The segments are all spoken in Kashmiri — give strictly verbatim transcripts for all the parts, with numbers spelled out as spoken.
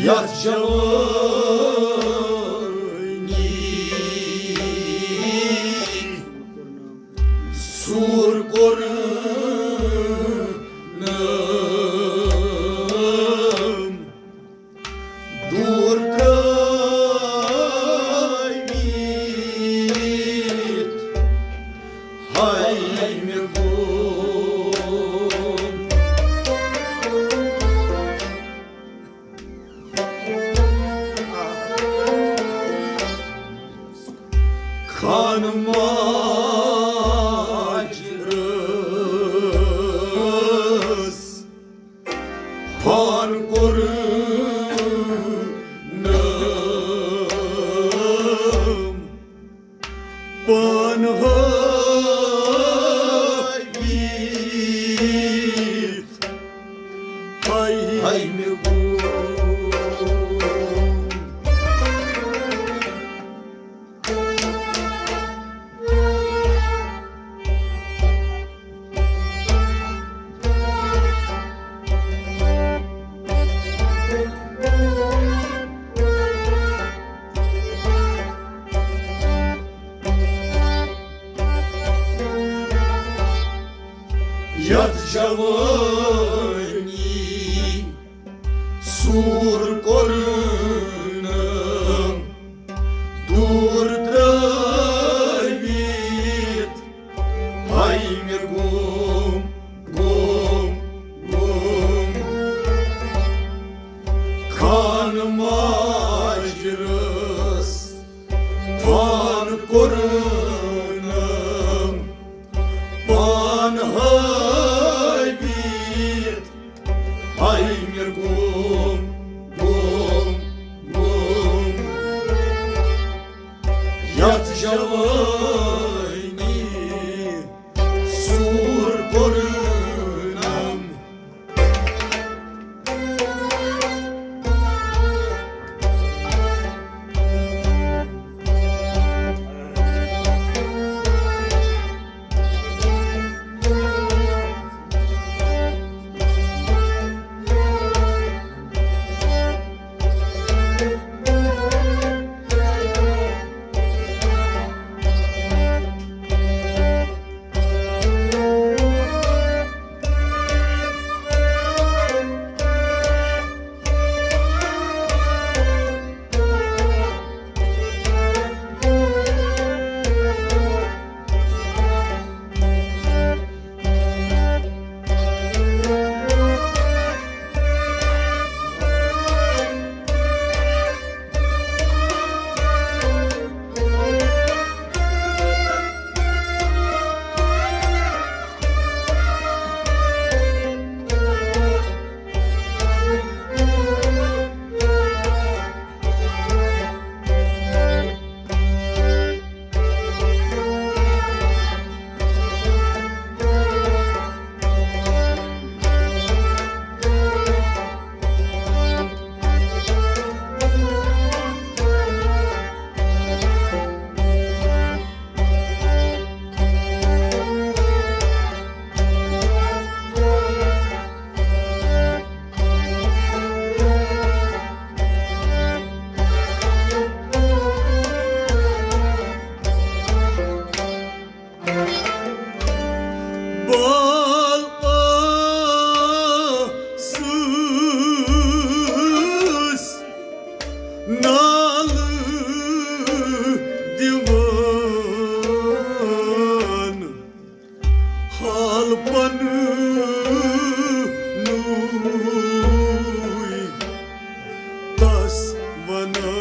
یتھ جوانی سوٗر کوٚرنم دوٗر ترٲوِتھ، ہاے مےٚ گوٚو خانہٕ ماجہِ رٲس، پان کوٚرنم پان ہٲوِتھ، ہاے ہاے مےٚ گوٚو۔ یتھ جوانی سوٗر کوٚرنم دوٗر ترٲوِتھ، ہاے مےٚ گوٚو، گوٚو، گوٚو۔ خانہٕ ماجہِ رٲس، پان کوٚرنم پان ہٲوِتھ، ہاے مےٚ گوٚو، گوٚو، گوٚو۔ یتھ جوانی سوٗر کوٚرنم۔ بال ٲسٕس نالہٕ دِوان، حال پننُے تس ونان۔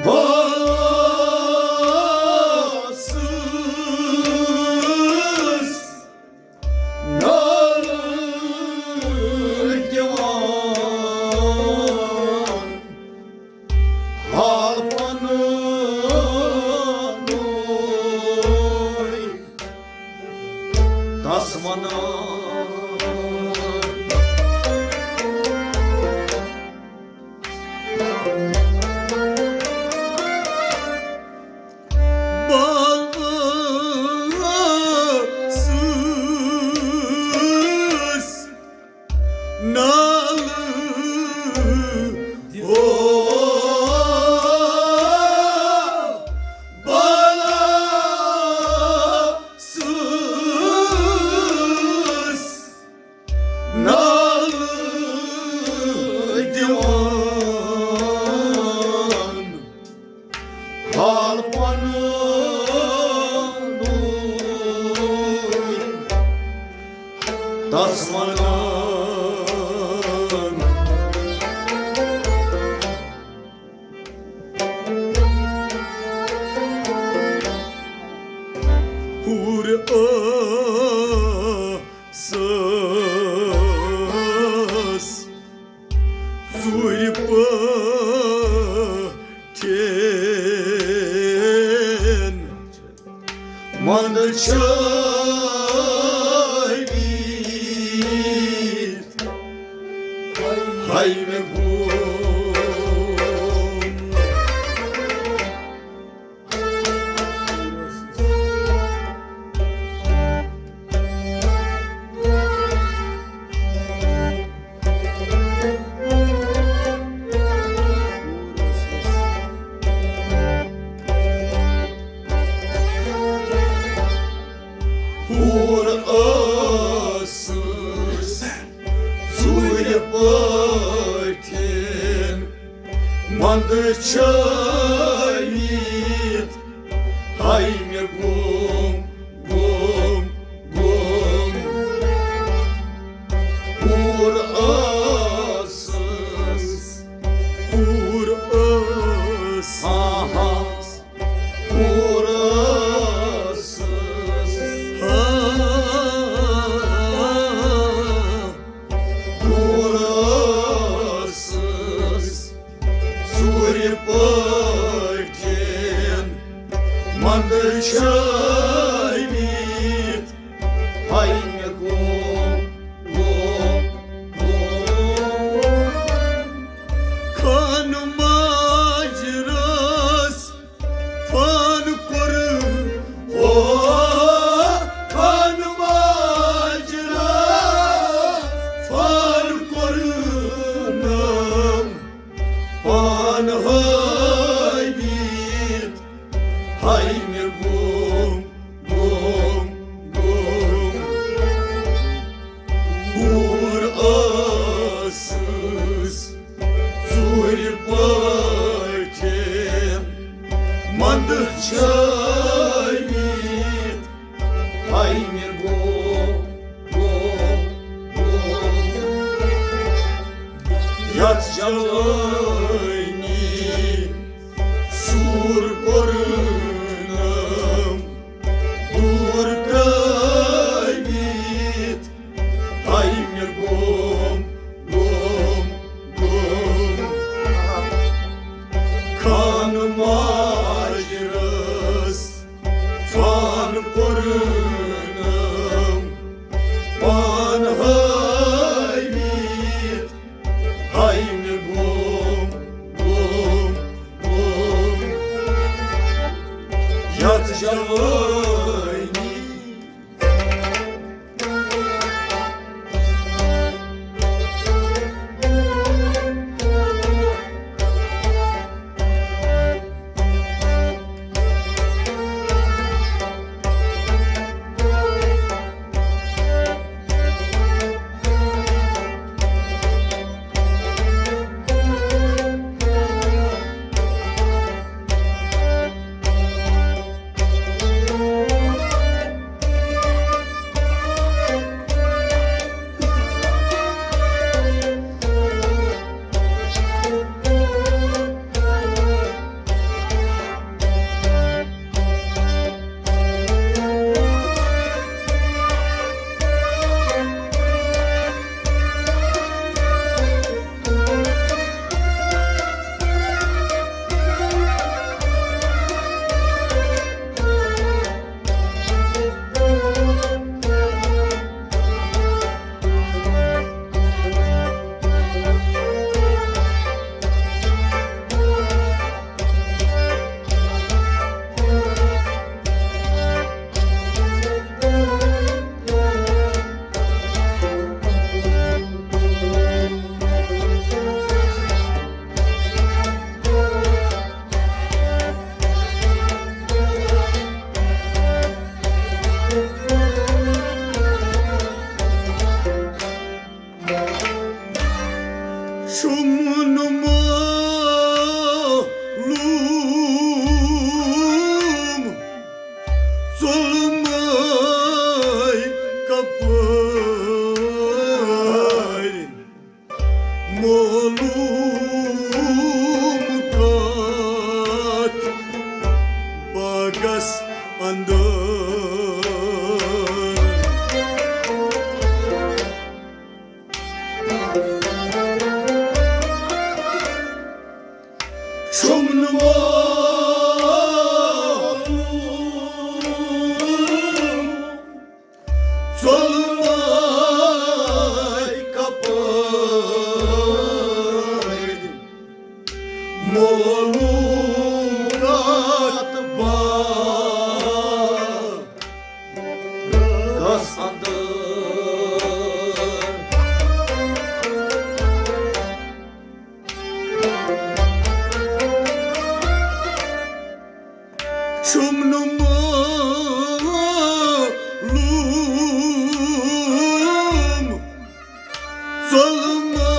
بہٕ اوسُس نالہٕ دِوان، حال پننُے تس ونان۔ بہٕ پنُن تس ونان۔ حور ٲسٕس ژوٗرِ پٲٹھۍ مند چھٲوِتھ، ہاے مےٚ گوٚو۔ حور ٲسٕس ژوٗرِ پٲٹھۍ مند چھٲوِتھ، ہاے مےٚ گوٚم، گوٚم، گوٚم۔ حور ٲسٕس، حور ٲسٕس، ہا، ہا۔ حور ٲسٕس، ہا، حور ٲسٕس ژوٗرِ پٲٹھۍ مند چھٲوِتھ، ہاے مےٚ گوٚم، گوٚم، گوٚم۔ خانہٕ ماجرس فان کوٚر، او، خانہٕ ماجرس فان کوٚرنم پان ہٲوِتھ، ہاے مےٚ گوٚم، گوٚم، گوٚم۔ حور ٲسٕس ژوٗرِ پٲٹھۍ مند چھٲوِتھ، ہاے مےٚ گوٚم، گوٚم، گوٚم۔ یتھ جوٲنی سوٗر کوٚرنم دوٗر ترٲوِتھ، ہاے مےٚ گوٚم، گوٚم، گوٚم۔ خانہٕ ماجرس فان کوٚرنم پان ہٲوِتھ، ہاے مےٚ گوٚم، گوٚم، گوٚم۔ یتھ جوٲنی اندر۔ چھُم نہٕ معلوم ژوٚلمَے کَپٲرۍ مولوٗد راتھ باغَس اندر۔ چھُم نہٕ معلوم ژوٚلمَے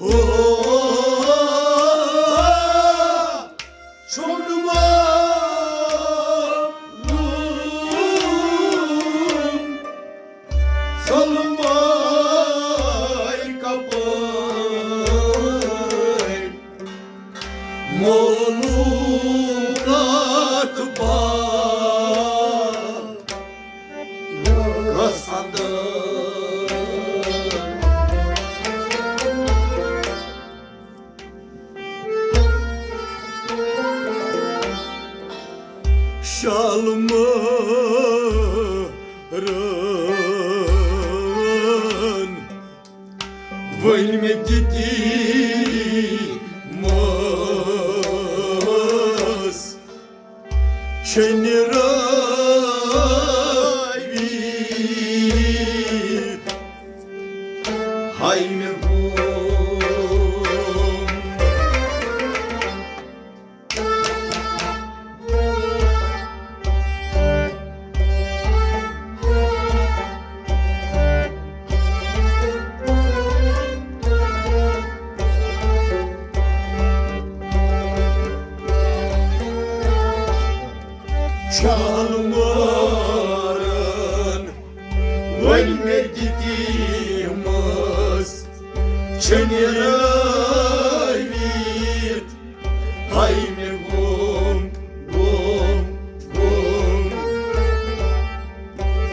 ہو۔ چھُم نہٕ معلوم ژوٚلمَے کَپٲرۍ مولوٗد راتھ باغَس اندر۔ شالمٲرن وۄنۍ مےٚ دِتی مَس چھَنہِ رٲوِتھ۔ ہاے مےٚ گوٚو شالمٲرن وۄنۍ مےٚ دِتی مَس چھَنہِ رٲوِتھ۔ ہاے مےٚ گوٚو، گوٚو، گوٚو۔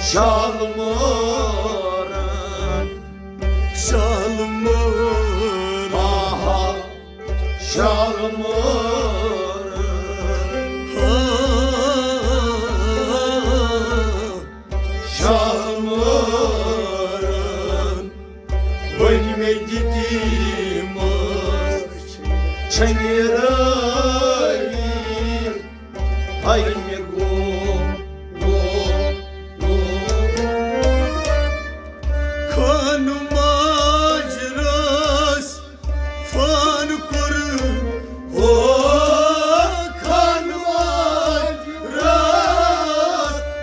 شالمٲرن، شالمٲرن، آہا، شالمٲرن، ہا۔ شالمٲرن وۄنۍ مےٚ دِتی مَس چھَنہِ رٲوِتھ۔ ہاے مےٚ گوٚو، گوٚو، گوٚو۔ خانہٕ ماجرس فان کوٚر، ہو، خانہٕ ماجرس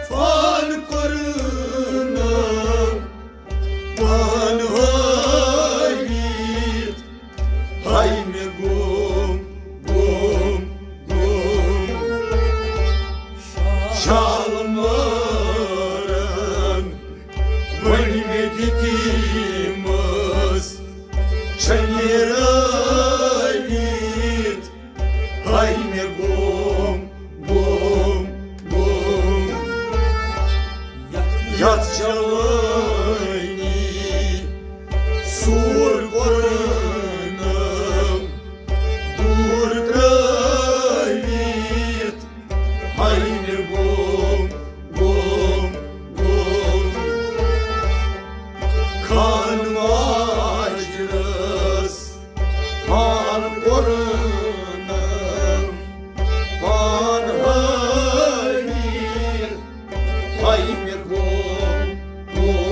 فان کوٚرُن پان ہٲوِتھ۔ ہاے مےٚ گوٚو، گوٚو، گوٚو۔ شالمٲرن وۄنۍ مےٚ دِتی مَس چھَنہِ رٲوِتھ۔ ہاے مےٚ گوٚو، گوٚو، گوٚو۔ یَتھ جوٲنی سوٗر کوٚرنم دوٗر ترٛٲوِتھ۔ ہاے مےٚ گوٚو، گوٚو، گوٚو۔ خان ماجرس پان کوٚرنم پان ہٲوِتھ۔ ہاے مےٚ گوٚو، گوٚو،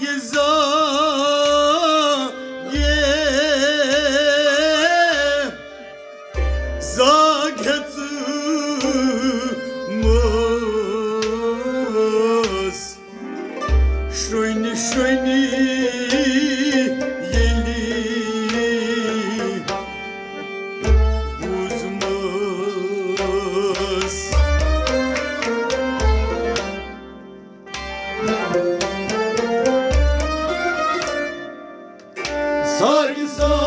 یہِ زاگہِ، زاگہِ ژٕ مٲس، شۄنہِ شۄنہِ ییٚلہِ بوٗزمٕژ۔ زاگہِ زاگہِ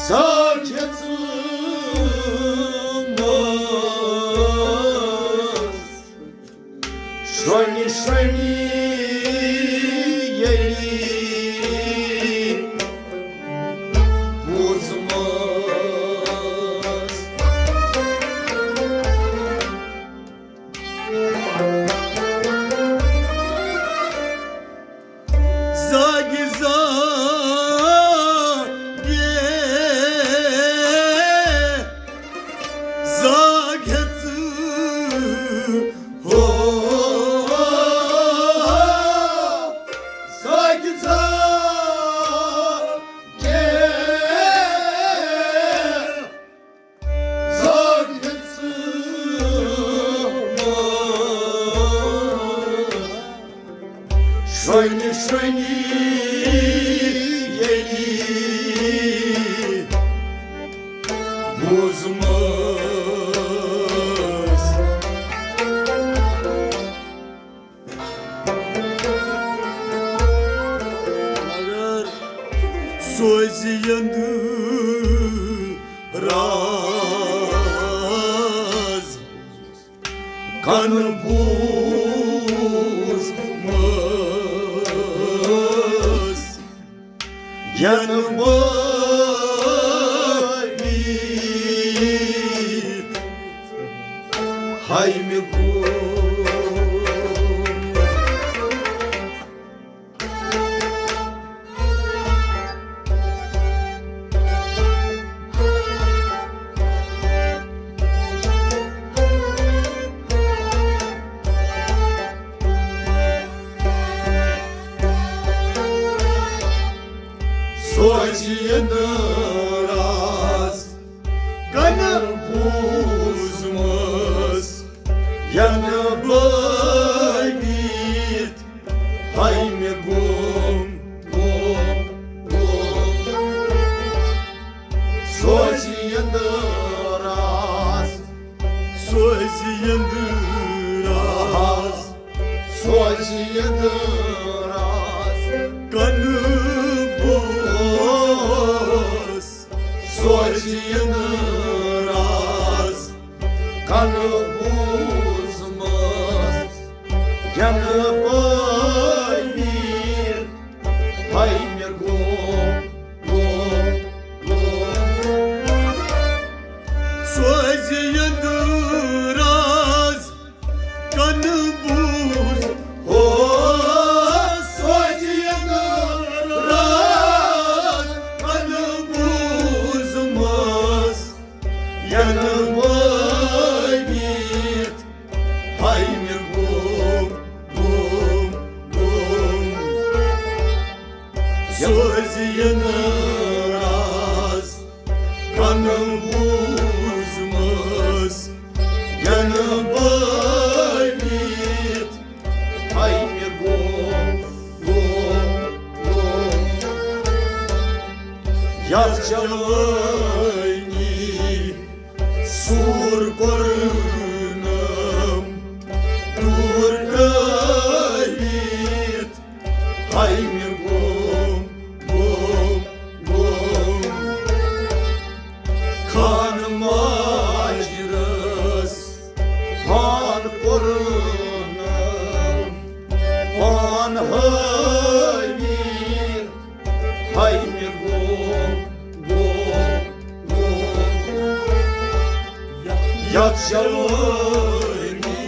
زاگہِ ژٕ مٲس، شۄنہِ شۄنہِ ییٚلہِ بوٗزمٕژ۔ زاگہِ زاگہِ زاگہِ ژٕ ہو، زاگہِ زاگہِ زاگہِ ژٕ مٲس، شۄنہِ شۄنہِ ییٚلہِ بوٗزمٕژ۔ مگر سوزِ یندٕ راز کن بوٗزمٕژ، ینہٕ بٲوِتھ ہاے مےٚ گوٚو۔ سوزِ یندٕ راز کن بوٗزمٕژ، ینہٕ بٲوِتھ ہاے مےٚ گوٚو، گوٚو، گوٚو۔ سوزِ یندٕ راز، سوزِ یندٕ راز، سوزِ یندٕ راز کن بوٗزمٕژ۔ سوزِ یندٕ راز کن بوٗزمٕژ، ینہٕ بٲوِتھ ہاے مےٚ گوٚو، گوٚو، گوٚو۔ سوزِ یندٕ راز کن بوٗز، ہو، سوزِ یندٕ راز کن بوٗزمٕژ، ینہٕ بٲوِتھ ہاے مےٚ گوٚو، گوٚو، گوٚو۔ سوزِ یندٕ راز کن بوٗزمٕژ، ینہٕ بٲوِتھ ہاے مےٚ گوٚو، گوٚو، گوٚو۔ یتھ جوٲنی سوٗر کوٚرنم دوٗر کٔرِتھ ہاے مےٚ گوٚو، گوٚو، گوٚو۔ خان ماجرس خان کوٚرنم پان ہٲوِتھ ہاے مےٚ گوٚو، گوٚو، گوٚو۔ یتھ جوٲنی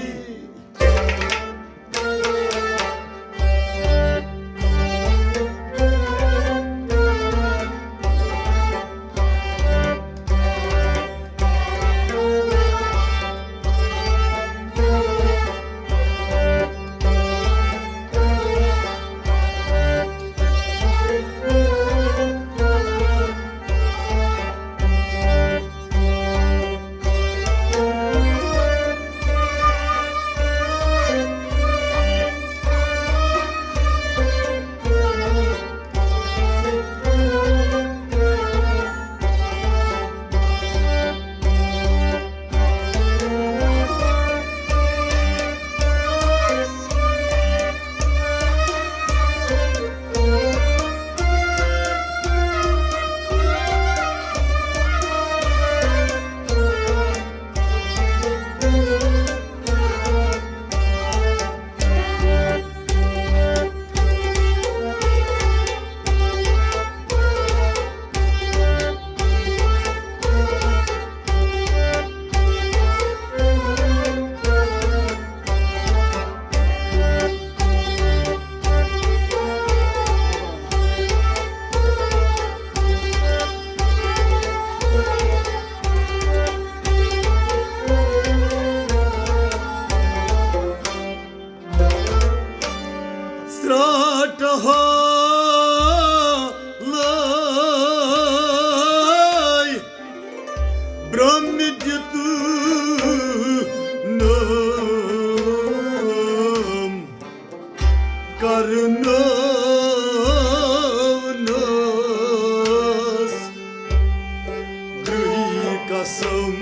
برٛونٛہہ مےٚ دیُتنم کرنٲونس درٕے قسم۔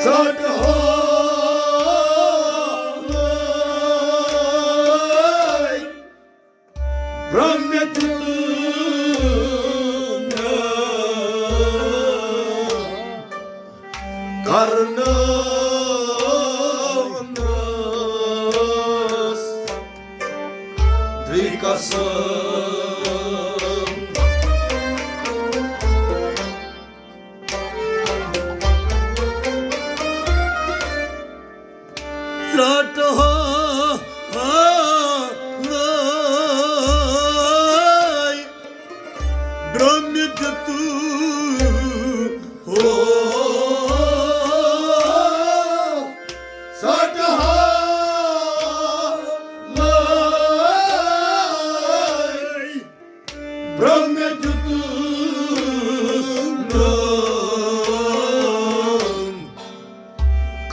ژٹہٕ ہا برٛونٛہہ مےٚ دیُتنم کرنٲونس درٕے قسم۔ ژٹہٕ ہا لٲے برٛونٛہہ مےٚ دیُتنم ہو ژٹہٕ ہا لٲے برٛونٛہہ مےٚ دیُتنم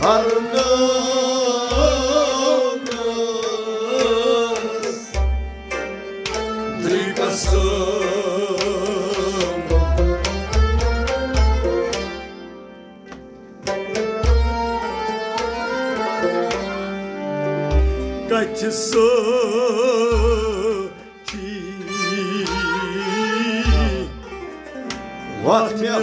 کرنٲونس درٕے قسم۔ کتھِ سۭتۍ وتھ مےٚ ہٲونم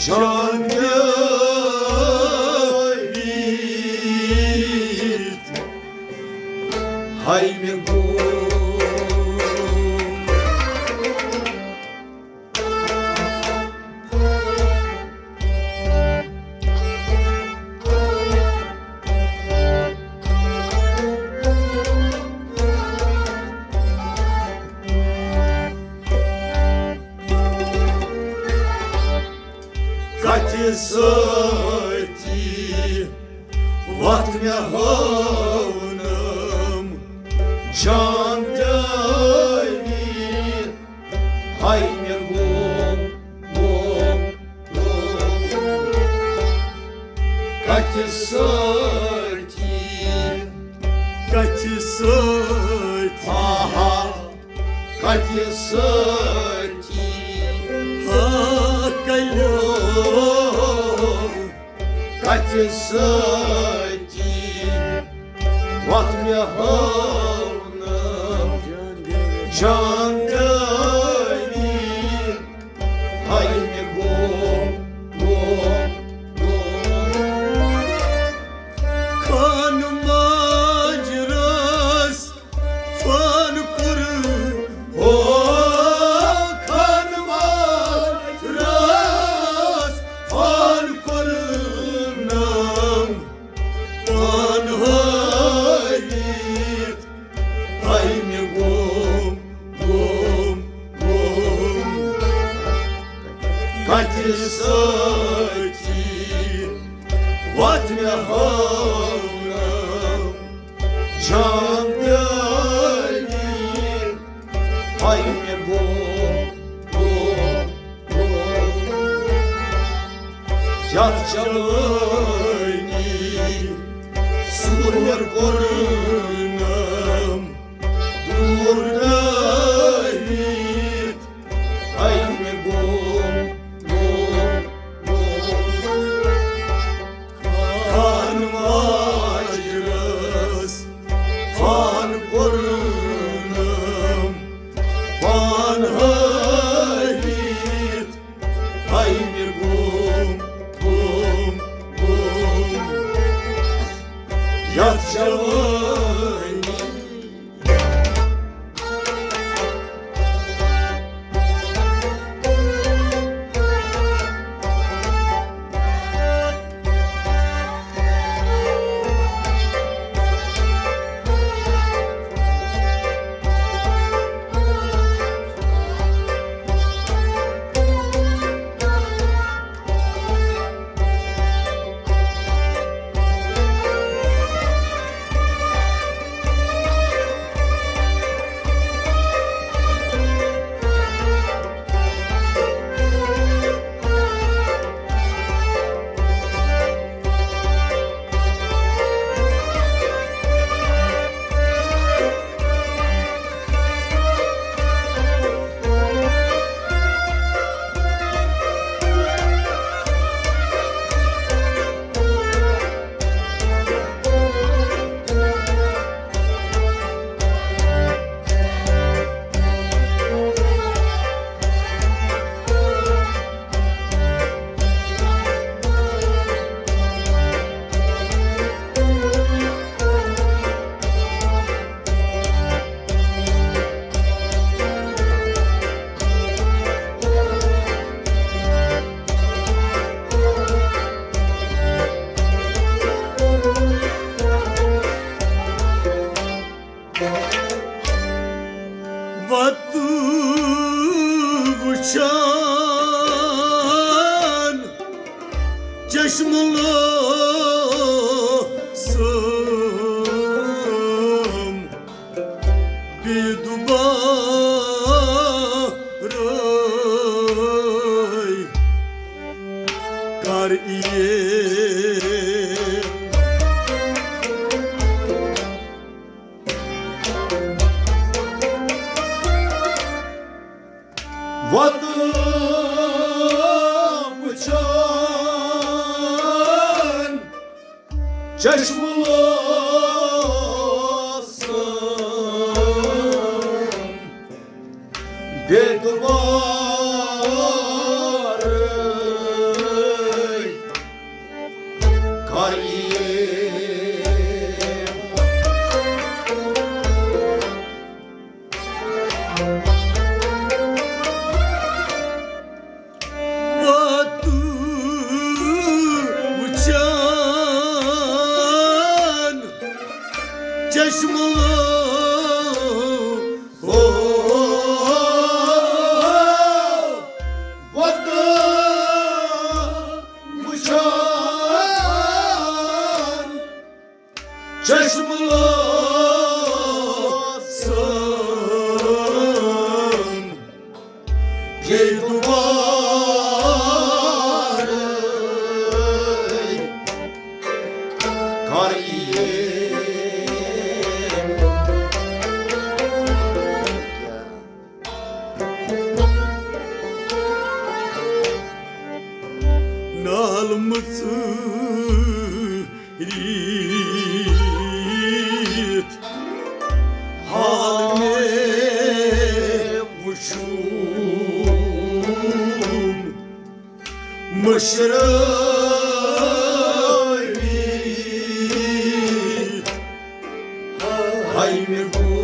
جان دٲوِتھ۔ ہاے مےٚ گوٚو کتھِ سۭتۍ وتھ مےٚ ہٲونم جان دٲوِتھ۔ ہاے مےٚ گوٚو، گوٚو، گوٚو۔ کتھِ سۭتۍ، کتھِ سۭتۍ، آہا، کتھِ سۭتۍ، ہا کلو۔ کتھِ سۭتۍ وتھ مےٚ ہٲونم جان دٲوِتھ۔ ہاے مےٚ گوٚو، گوٚو، گوٚو۔ خانہٕ ماجرس فان کوٚر، ہو، خانہٕ ماجرس فان کوٚرنم پان ہٲوِتھ۔ ہاے مےٚ گوٚو، گوٚو، گوٚو۔ کتھِ سۭتۍ وتھ مےٚ ہٲونم جان دٲوِتھ۔ ہاے مےٚ گوٚو، گوٚو، گوٚو۔ یتھ جوٲنی سُر مےٚ کوٚرنم دوٗر دٲوِتھ۔ ہاے مےٚ گوٚو، گوٚو، گوٚو۔ خانہٕ ماجرس فان کوٚرنم پان ہٲوِتھ۔ ہاے مےٚ گوٚو، گوٚو، گوٚو۔ یتھ جوٲنی چشمہٕ لوسُم بیٚیہِ دُبارَے کر یِیہِ۔ وَتہٕ وٕچھان چشمہٕ لوسُم بیٚیہِ دُبارَے کر یِیہِ۔ وَتہٕ وٕچھان چشمہٕ لوسُم وَتہٕ وٕچھان چشمہٕ لوسُم بیٚیہِ دُبارَے کر یِیہِ۔ نالہٕ مٔژھٕے ریٖت حال مےٚ وُچھُن مٔشرٲوِتھ ہاے مےٚ گوٚو۔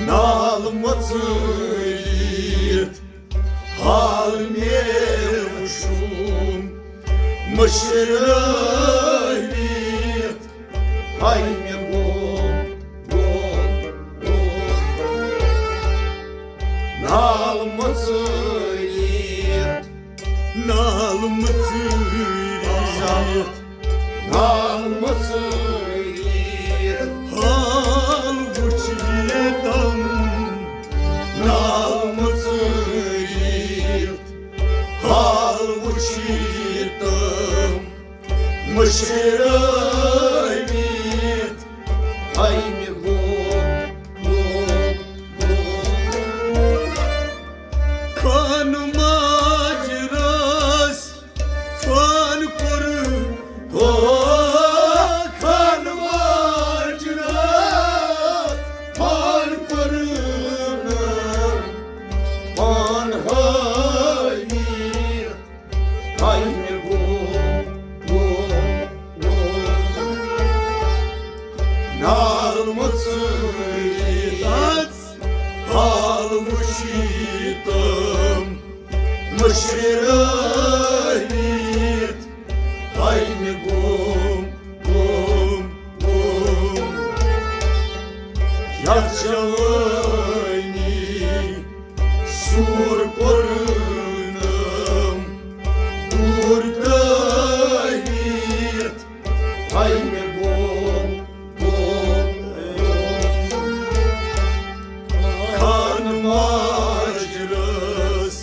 نالہٕ مٔژھٕے ریٖت حال مےٚ وُچھُن مٔشرٲوِتھ ہاے مےٚ گوٚو، گوٚو، گوٚو۔ نالہٕ مٔژھٕے ریٖت، نالہٕ مٔژھٕے ریٖت، نالہٕ مٔژھٕے ریٖت۔ حال وُچھِتھ، نالہٕ مٔژھٕے ریٖت۔ حال وُچھِتھ مٔشرٲوِتھ ہاے مےٚ گوٚو، گوٚو، گوٚو۔ خانہٕ ماجرس فون کوٚر، ہو، خانہٕ ماجرس فون کوٚر، فون ہٲوِتھ ہاے مےٚ گوٚو، گوٚو، گوٚو۔ نالہٕ مٔژھٕے ریٖت حال وُچھِتھ مٔشرٲوِتھ ہاے مےٚ گوٚو، گوٚو، گوٚو۔ یَتھ جوٲنی سوٗر کوٚرنم دوٗر تٲوِتھ ہاے مےٚ گوٚو، گوٚو، گوٚو۔ خانہٕ ماجرس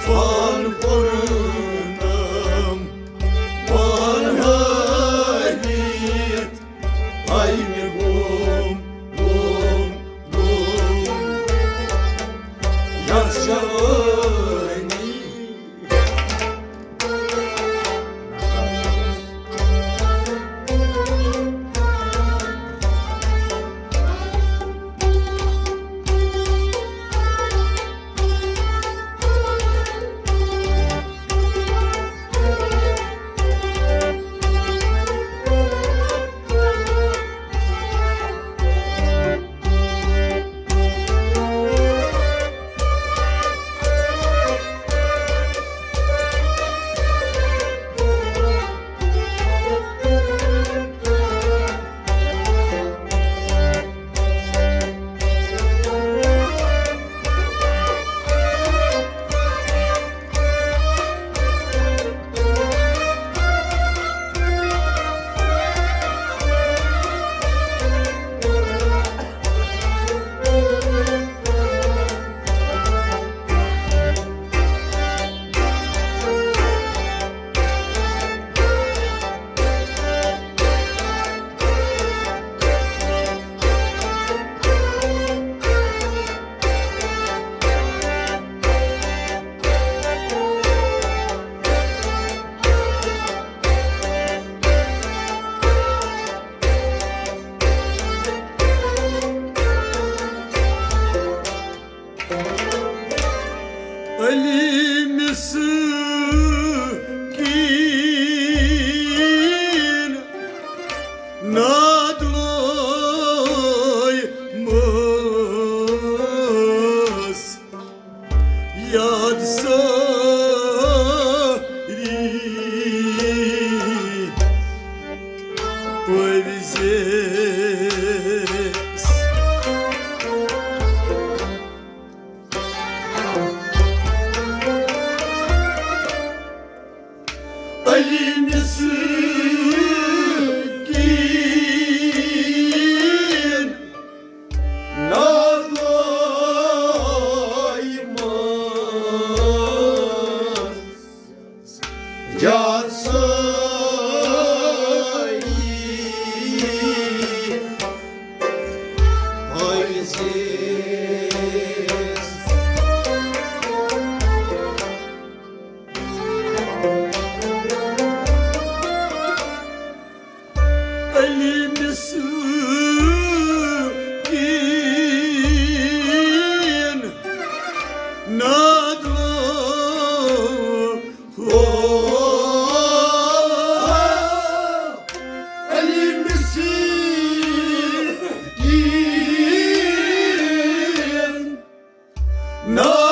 فون کوٚرنم پانہٕ ہٲوِتھ ہاے مےٚ گوٚو، گوٚو، گوٚو۔ یَتھ جوٲنی علی مسکین نادلوے مس یاد ساری پٔرزیس۔ علی مسکین نادلوے مس جات ساری پٔرزیس۔ علی مسکین نادلوے علی مسکین نادلوے